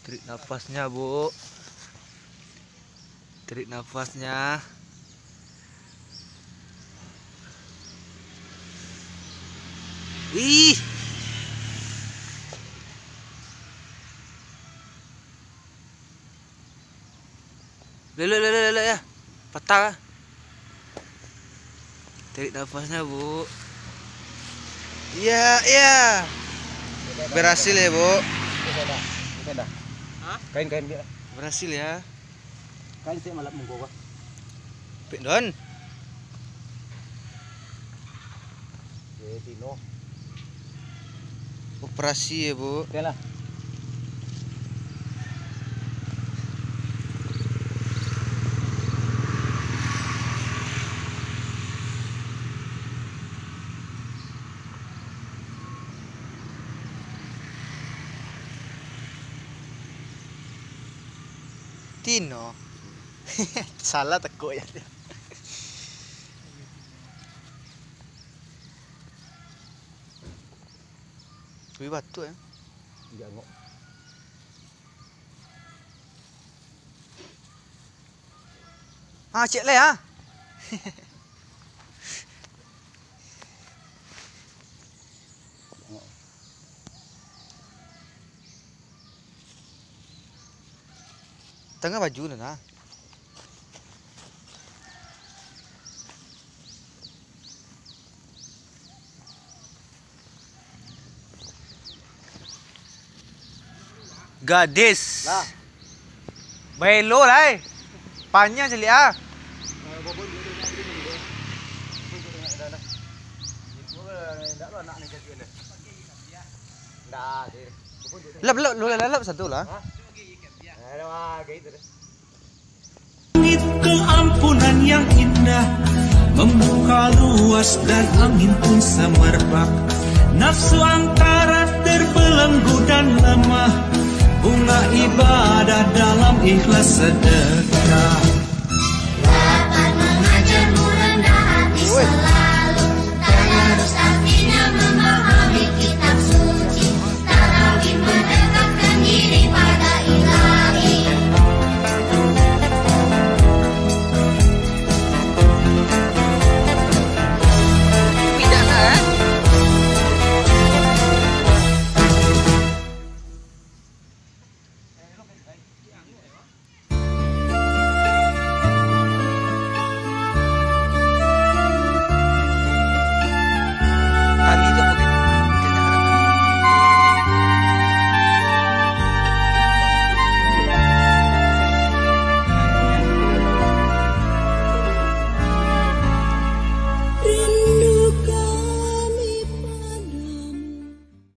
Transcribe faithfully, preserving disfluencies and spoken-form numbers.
Tarik nafasnya, Bu. Tarik nafasnya. Wih. Lelek, lelek, lelek ya. Patah. Tarik nafasnya, Bu. Iya, iya. Berhasil ya, Bu. Bisa dah. Bisa dah. Hah? Kain, kain dia. Berhasil ya. Kain sih malah munggo, Pak. Pik Don. Oke, Tino. Operasi ya, Bu. Oke lah. Tino. Salah tekuk ya. Wih, batuk ya. Jangok. Ah, cek leh ah. Tangah baju tu nah. Gadis. Lah. Baelo lah, eh. Panjang caliak ah. Lap, lap, lap, lap satu lah. Langit keampunan yang indah membuka ruas dan angin pun semerbak. Nafsu angkara terbelenggu dan lemah. Bunga ibadah dalam ikhlas sedekah.